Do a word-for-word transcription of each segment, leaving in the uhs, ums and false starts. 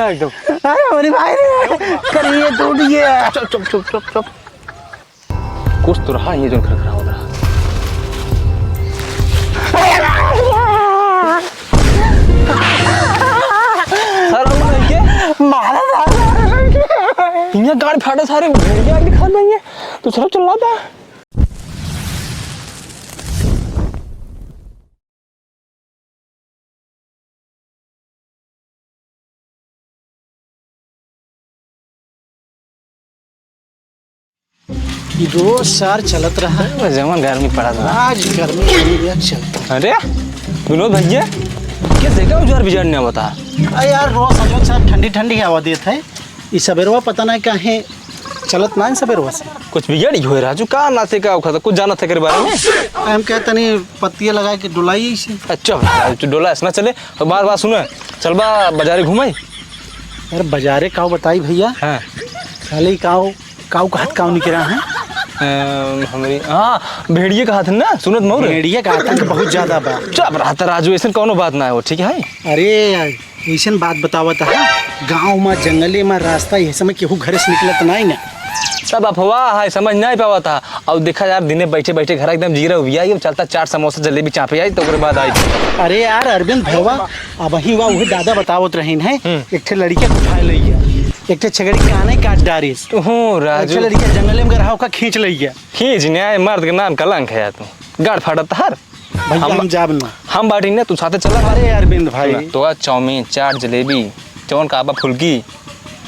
एकदम। अरे, अरे भाई रे, करिए टूट गया। चुप, चुप, चुप, चुप, चुप। कुछ तो रहा ये जो खरखरा हो रहा। सारा वो नहीं के? मारा, मारा, मारा। इन्हें गाड़ फाड़ा सारे भेड़िया भी खा लेंगे। तू सब चिल्लाता। रोज सार चलत रहा। जमन गर्मी पड़ा था। आज गर्मी, गर्मी भी चलता। अरे विनोद भैया, क्या देखा उजार बिजार नहीं बता? अरे यार, रोज सजो सार ठंडी ठंडी हवा देत है। ई सबेरवा पता नहीं काहे चलत ना है सबेरवा से। कुछ बिगड़ ही होए राजू, का ना से का उखा, कुछ जानत है के बारे में? हम कहे तनी पत्तिया लगा के डुलाई इसे। अच्छा, तू डोला ऐसा ना चले, तो बार बार सुने, चल बा बाजारे घूमाई। यार बाजारे काव बताई भैया? हाँ। खाली काव, काव कहत काव निकरा है? अम, हमरी, हाँ, भेड़िए कहत है ना, सुनत मौर। भेड़िए का आतंक बहुत ज्यादा बा। चुप रहता राजू, ऐसन कौनो बात ना हो, ठीक है? अरे यार, अइसन बात बतावत है, गाँव में, जंगले में, रास्ता, यह समय केहू घरे से निकलत नाई ना। सब अफवाह है, समझ नहीं पावत है। और देखा यार, दिने बैठे बैठे घर एकदम जीरा हुआ, ये चलता चाट समोसा जलेबी चापे आई तो ओकरे बाद आई। अरे यार अरविंद भैया, अबही वा उहे दादा बतावत रहीन है, हम्म। एक ठे लड़िका उठाए लइया, एक ठे छगड़ी काने काट डारिस। ओहो, राजू। एक ठे लड़िका जंगले में गरहा ओका खींच लइया। खींच न्याय मर्द के नाम कलंक है यार तू। गाड़ फाटत हर। भैया, हम, हम जाब ना। हम बाटी ना, तू साथे चला। अरे अरविंद भाई। सुना, तो आज चाउमीन, चाट, जलेबी, जौन कहबा फुल्की,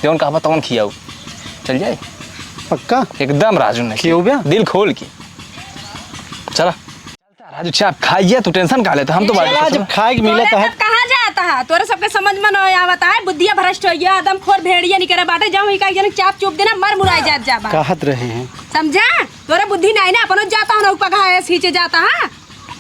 जौन कहबा तौन खियाऊ। चल जाए? पक्का? एकदम राजू नहीं। खियाऊ बे? दिल खोल के। चला। राजू चाप खाइए, तू tension का लेता? हम तो बाटी चला, चला। जब खाए के मिला तोरे तो है। सब कहाँ जाता है? तोरे सबके समझ में नहीं आवता है, बुद्धिया भ्रष्ट हो गया, आदमखोर भेड़िया निकरे बाटे, जब ही कहीं जने चाप चुप देना, मर मुराई जात जाबा। कहत रहे हैं। समझा? तोरे बुद्धि नहीं ना, अपनो जाता हो ना, ऊपर घास खींचे जाता है।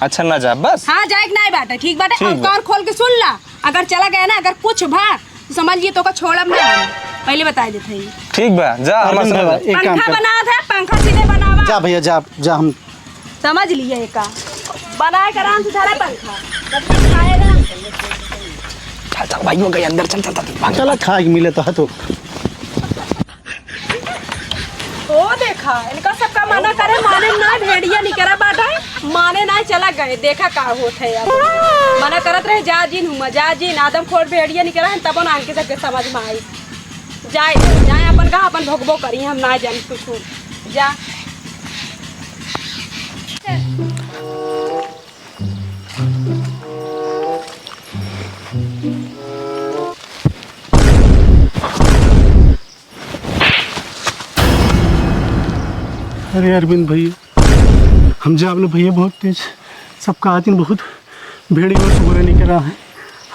अच्छा, ना जा, बस। हाँ, जाए के नाई बाटे, ठीक बाटे? ठीक और बा। कान खोल के सुन ला, अगर चला गया ना, अगर कुछ भा, तो समझ लिए, तोका छोड़ब ना हम। पहले बताए देत हई। ठीक बा, जा, हमार अरविंद समझ बाबा, ला। एक काम पंखा कर। बनावत है, पंखा सीधे बनावा। जा भैया, जा, जा, हम समझ लिए का। बनाए के आराम से धरा पंखा। जब तक खाएगा। चल, चल, भाई, हो गई, अंदर चल, चल, चल, भाग। चला, खाए के मिले तो है तो। ओ देखा, इनका सबका मना करे, माने ना, भेड़िया निकरा बाटे, माने ना, चला गए। देखा का होत है अब। मना करत रहे, "जा जिन हुआ, जा जिन, आदमखोर भेड़िया निकरा है," तबो ना इनके सबके समझ में आई। जाए, जाए अपन कहा, अपन भोगबो करी, हम ना जानी कुछ। जा। अरे अरविंद भैया, हम जाब ले भैया बहुत तेज, सबका आतिन बहुत भेड़ी और सुअर निकरा है।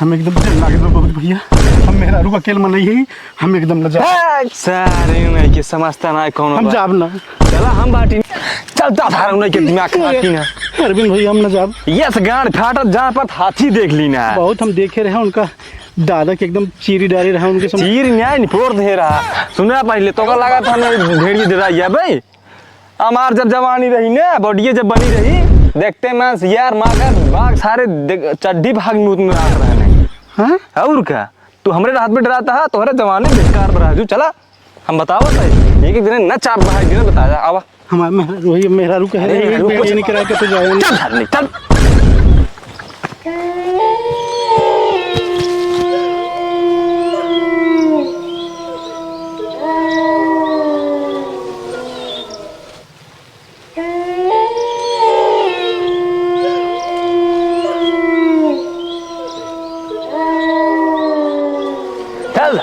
हम एकदम डर लागत बा बहुत भैया, हम मेहरारू अकेल में नहीं है, हम एकदम न जाब। ए, सारे नहीं के समझता ना कौन हम बा। जाब ना। चला हम बाटी। चलता था उन्हें के दिमाग खराब की ना। अरविंद भैया हम न जाब। ये से गांड फाटत जहाँ पर हाथी देख ली ना। बहुत हम देखे रहे उनका दादा के एकदम चीरी डारे रहा उनके समझ। चीर न्याय निपोर दे रहा। सुना पहले तो का लगा था मैं भेड़िए डरा गया भाई। हमार जब जवानी रही ना, बॉडीए जब बनी रही, देखते मैं सियार माँ का बाघ सारे देख-, चड्डी भाग नूत में रात रहने। हाँ? और का? तू हमरे रात में डराता है, तोहरे जवानी बेकार बा राजू। चला, हम बतावत है, एक एक दिन न चाप बहाई दिन बताया, आवा। हमार मेहरारू, वही मेहरारू कहे अरे, रहे, मेहरारू भेड़िए कुछ निकरा के तो जाओ। चल, हरनी, चल। चल,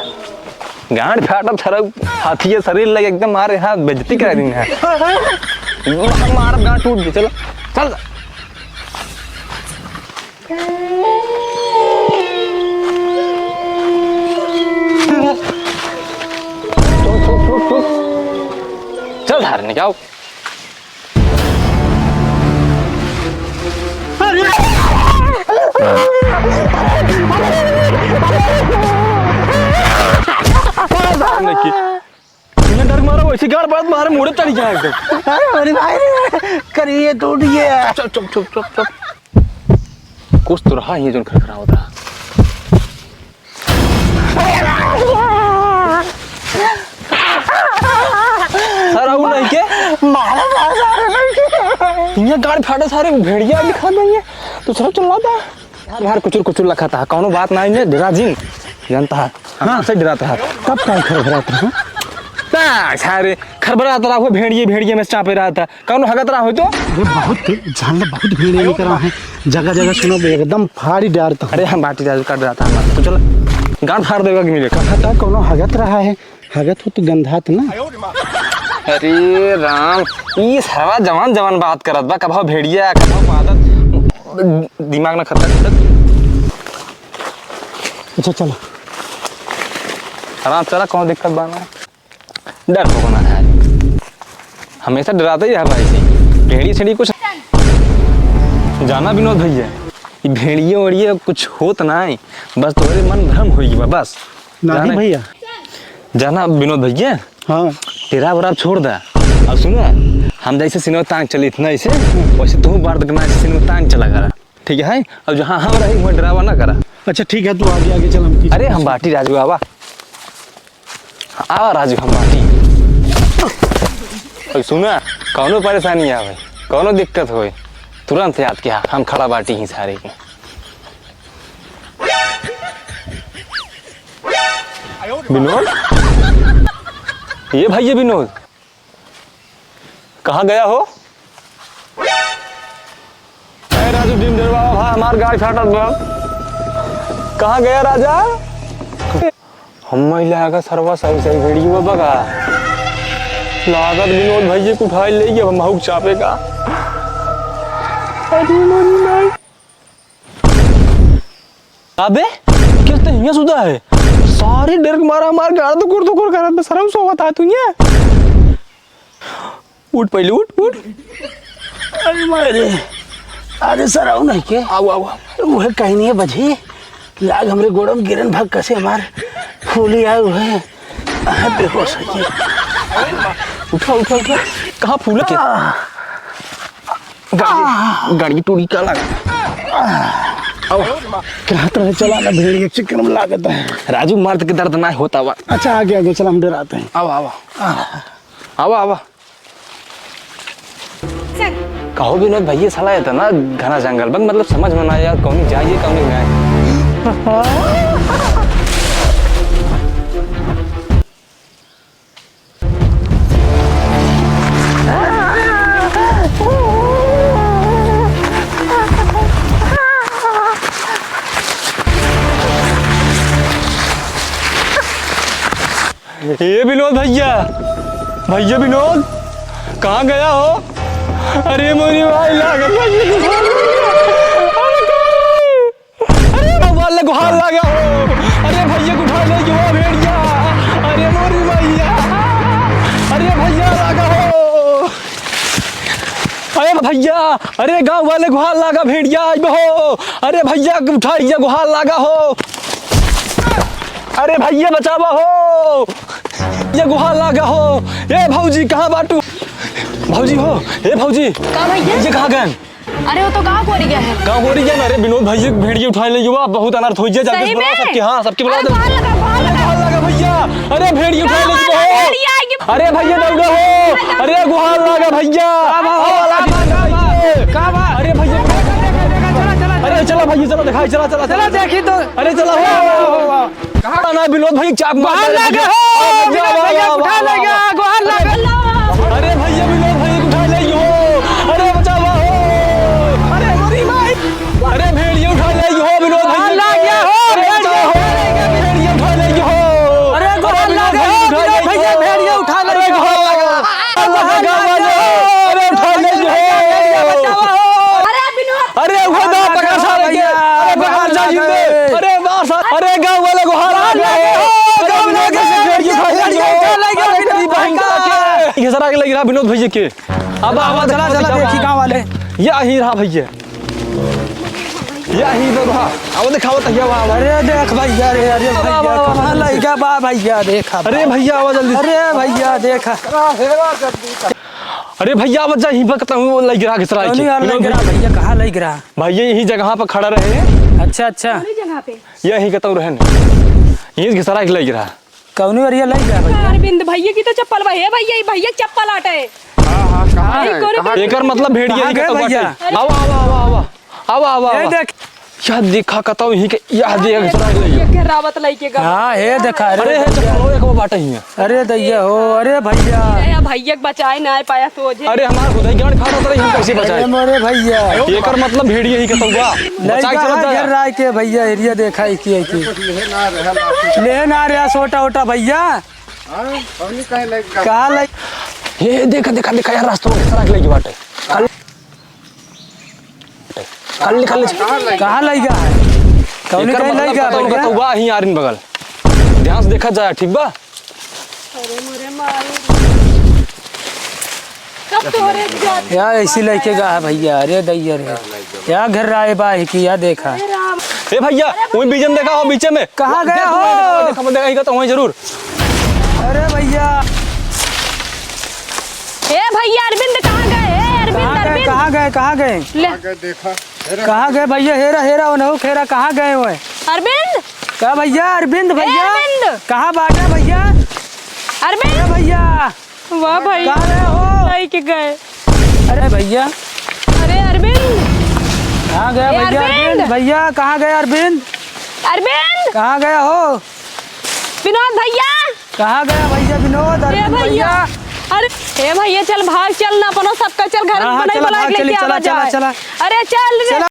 गांड फाटत हरऊ, हाथी के शरीर लगे एकदम मारे हाथ बेइज्जती करा दिन है। मार गांड टूट गई, चलो, चल। चल, चल, चल, चल। चल, धार निकाओ। नहीं की। इन्हें डर मारा, वैसे गाड़ बात मारे, मुड़े चढ़ जाए एकदम। अरे, अरे भाई रे, करिए टूट गया। चुप, चुप, चुप, चुप, चुप। कुछ तो रहा ही है, जो खरखरा होता। इहाँ गाड़ फाटा सारे भेड़िया दिखा देंगे। तो सब चला था। यार, बाहर कुचुर कुचुर लखा था, कौनो बात ना है, डेरा जिन जानता है। हम हाँ। आपसे डराता है। तब का खरखराता है? ता सारे खरबरात रहा हो, भेड़िए, भेड़िए में चापे रहा था। कौनो हगत रहा हो तो? ये बहुत तेज, जान ले, बहुत भेड़िए निकल रहा है। जगह जगह सुनो, एकदम फाड़ी डारता हूँ। अरे, हम बाटी राजू काट रहा था हमारा। तो चल, गांड फाड़ देगा कि नहीं देखा? कहा था, कौनो हगत रहा है, हगत हो तो गंधात ना। अरे राम, ई सरवा जवान जवान बात करत बा, कभा भेड़िया, कभा पादत, दिमाग ना खत्म। अच्छा, चलो। आराम चला, कौन दिक्कत बा ना? डर को ना है, हमेशा डराते ही है भाई से। भेड़िया छेड़ी कुछ जाना विनोद भैया, ये भेड़िया वेड़िया कुछ होत ना है, बस तोहरे मन भ्रम होई बा बस। नहीं जाना भैया। जाना विनोद भैया। हाँ। तेरा बराबर छोड़ दा। अब सुना, हम जैसे सिनेमा तांग चलित ना ऐसे, वैसे तू बार तक ना ऐसे सिनेमा तांग चला करा, ठीक है? अब जहाँ हम रही वहाँ डरावा ना करा। अच्छा ठीक है, तू आगे आगे चल, हम पीछे अरे हम पीछे। बाटी राजू आवा। आवा राजू, हम बाटी। और सुना, कौनो परेशानी आवे, कौनो दिक्कत होए, तुरंत याद किया, हम खड़ा बाटी ही सारे के। विनोद, ये भाई ये विनोद, कहाँ गया हो? ए राजू, डिम डेरवा भा, हमार गाड़ी फाटत बा। कहाँ गया राजा? हम महिला का सरवा सही सही भेड़ियो बगा। लागत विनोद भैया के उठाई ले गया, हम हुक चापे का। अरे मोरी माई। अबे, किस तो हियां सुधा है? सारी डर के मारा हमार गाड़ दुकुर दुकुर करत बा, सरऊ सोवत आ तू हियां। उठ पहले, उठ, उठ। अरे मारे, अरे सरऊ नहीं के? आओ, आओ, आओ। वह कहीं नहीं है बजी, लाग हमरे गोड़म गिरन भाग कसे हमार फूली आए हुए। बेहोश हो गई। उठा, उठा, उठा। कहाँ फूला के? आ। गाड़ी, गाड़ी टूटी का लगा? आओ। क्या तरह चला ना, भेड़ के चक्कर में लागत है। राजू, मर्द के दर्द ना होता वा। अच्छा, आगे, आगे चला, हम डराते हैं। आओ, आओ। आ। आओ, आओ। कहो विनोद भैया, साला इतना घना जंगल बा, मतलब समझ में ना आया, कौनी जाइए, कौनी नहीं। ए विनोद भैया, भैया विनोद, कहाँ गया हो? अरे मोरी भाई, लागत भैया, अरे वाले गुहार लागा हो। अरे भैया के उठा ले गयो भेड़िया। अरे मोरी भैया। अरे भैया लागा हो। अरे भैया, अरे गाँव वाले गुहार लागा भेड़िया आई हो। अरे भैया के उठा लिया गुहार लागा हो। अरे भैया बचावा हो। ये गुहार लागा हो। ए भौजी कहाँ बाटू? भौजी हो, ए भौजी। का भैया? ये कहाँ गए? अरे, वो तो गाँव गोरी गया है। गाँव गोरी गया ना? अरे, विनोद भाई जी, भेड़िया उठाए ले युवा, बहुत अनर्थ हो गया, जल्दी सही से बुलाओ में? सबके, हाँ, सबके बुलाओ अरे, जल्दी। बाहर लगा, बाहर लगा। बाहर लगा भैया। अरे, भेड़िया उठाए ले युवा हो। भेड़िया आएगी। अरे, भैया, दौड़ा हो। अरे, गुहार लगा भैया। का बा? का बा? अरे, भैया। देखा, देखा, देखा, चला, चला, अरे, चला। चला भैया, चला, दिखाई, चला, चला, चला, चला। देखी तो। अरे, चला हो। वाह, वाह, वाह। कहाँ ना विनोद भाई चाप मार गुहार दे लगा भैया। हो, अरे, विनोद वाह, भैया वाह, उठा वाह, लगा, वाह। गुहार अरे लगा। भैया विनोद भाई उठा ले हो। अरे बचावा हो। अरे मोरी माई। अरे भेड़िया उठा ले हो विनोद भाई। गुहार लगा हो, अरे बचावा हो। भेड़िया। भेड़िया उठा ले हो। अरे गुहार लगा हो, विनोद भाई, भेड़िया उठा ले हो। अरे गुहार लगा हो। अरे उठा ले हो। अरे विनोद। अरे, वो दा पकड़ सारे के। अरे, पकड़ जा जिंदे। अरे, मार सा-, अरे, गाँव वाले गुहार लगा हो। अरे, विनोद भैया के भेड़िया उठा ले हो। अरे, तेरी बहन का के। ये सारा के लग रहा विनोद भैया के। अब आवा, चला, चला, देखी गाँव वाले। ये ही रहा भैया। ये ही तो रहा। अब दिखाओ तो ये वाह, वाह। अरे, देख भैया, अरे, अरे, वाह, भैया, वाह, वाह, कहाँ वाह। लइका बा भैया, देखा। अरे, भैया, आवा जल्दी। अरे, भैया, देखा। अरे भैया, अब जा, यहीं पर कहता हूँ, वो लग रहा घिसरा कौन के। यार लग रहा भैया, कहाँ लग रहा? भैया, यही जगह पर खड़ा रहे। अच्छा, अच्छा। कौन जगह पे? यही कहता हूँ, रहे न। यही घिसरा के लग रहा। कौन एरिया लग रहा भैया? अरविंद भैया की तो चप्पल बा, हे भैया, ये भैया चप्पल आटे। हाँ, हाँ। कहाँ गए? कहाँ गए? एकर मतलब भेड़िया ही कहाँ गए कतौ बाटे। भैया? आवा, आवा, आवा, आवा। आवा, आवा, ये आवा। देख। यह देखा कतौ ही के, यह देख, चुरा के ले गयो। ये घेरावत लइके गा। हाँ, हे देखा, अरे अरे हे भैया। चप्पलो एक बाटे ही है। अरे दैया हो, अरे भैया। अरे भैया के बचाए ना पाया सोझे। अरे हमार खुदाई गांड फाड़त रही, हम कैसे बचाए? अरे मोरे भैया। एकर मतलब भेड़िया ही कतौ बा। बचाए लइका चलत है जाया। घेर राय के भैया, एरिया देखा है कि, है कि। ले ना रे, छोटा, छोटा भैया। हाँ, हमनी कहीं लइका। कहाँ लइ- हे देखा, देखा, देखा यार, रास्ता में सड़क लइके बाटे। कल, कल, कल। कहाँ लइका है? कौन एकर कहीं मतलब लइका पता उनका भैया? तो हुआ ही यार इन बगल। ध्यान से देखा जाए, ठीक बा? अरे मोरे माई। सब तोहरे जात। या ऐसी लइके गा है भैया, अरे दैया रे। या घेर राय बा है कि या देखा। अरे राम। ए भैया, वही बीच में देखा हो, बीचे में। कहाँ गया देखा, हो? देखा, देखा, देखा, देखा, तो वहीं जरूर। अरे भैया। ए भैया, अरविंद कहाँ गए? ए अरविंद, कहाँ गए, अरविंद। कहाँ गए, कहाँ गए? ले। कहाँ गए देखा? हेरा। कहाँ गए भैया? हेरा, हेरा, उन्हों खेरा, कहाँ गए हुए? अरविंद। का भैया, अरविंद ए भैया? अरविंद। कहाँ बाटे भैया? अरविंद। ए भैया। वाह भाई। कहाँ गए हो? नहीं के गए। अरे भैया। अरे अरविंद। कहाँ गए ए भैया? अरविंद। अरविंद भैया, कहाँ गए अरविंद? अरविंद। कहाँ गए हो? विनोद भैया। कहाँ गया भैया विनोद? ए अरविंद भैया। भैया। अरे, ए भैया, चल भाग, चल ना, अपनो सबका चल, घर हाँ, हाँ, बनाई चला, बनाई भाग, लेके चली, आवा चला, चला, जाए। चला। अरे, चल रे। चला।